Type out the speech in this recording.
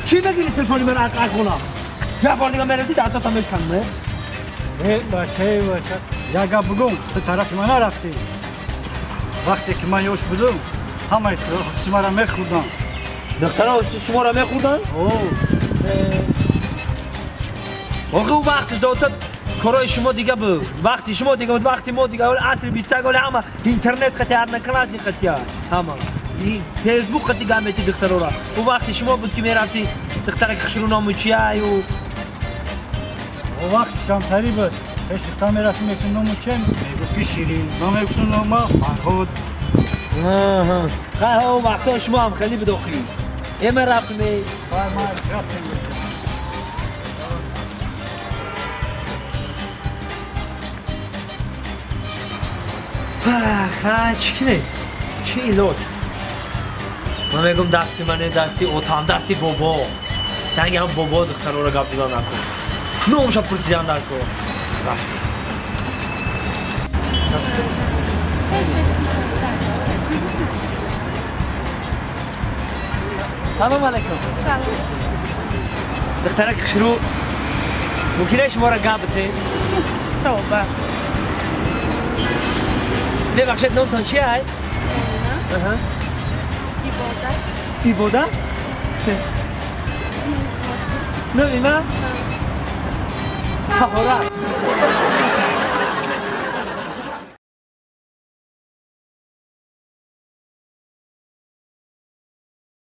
چی بگیری تلفنی من عقل کنم یه بار دیگه مرسی دستاتم میشکنم. بچه بچه یک گپ بگم، تو طرف من نرفتی. وقتی که من یوش بودم همه شما را میخوردن. دخترها شما را میخوردن؟ آخه او وقتش داد کارای شما دیگه بود، وقتی شما دیگه بود، وقتی ما دیگه. عصر 21 همه اینترنت خطی، هر نکلاسی خطی، همه فیسبوک خطی گم میتی دخترها را. او وقتی شما بود که میرفتی دختر که خشرو نامو چیه او او وقت کمتری بود. پیش دختر میرفتیم میگفتیم نامو چه؟ میگفت که شیرین. ما میگفتیم نامو فرهاد. خیلی او وقتا شما هم خیلی بود آخی. ای من رفتم ای. ما رفتیم. خیلی چی کنه؟ چی ایلات؟ من میگم دستی منه، دستی اوتان، دستی بابا. دنگ هم بابا دخترها رو گپ زدن نکن. نامش پرسیدن نکن. رفتیم. سلام علیکم. سلام. دخترک خشرو ممکنه شما را گپ بده؟ توبه. ببخشید نامتان چیه؟ ایباده. ایباده؟ نام من؟ طهارت.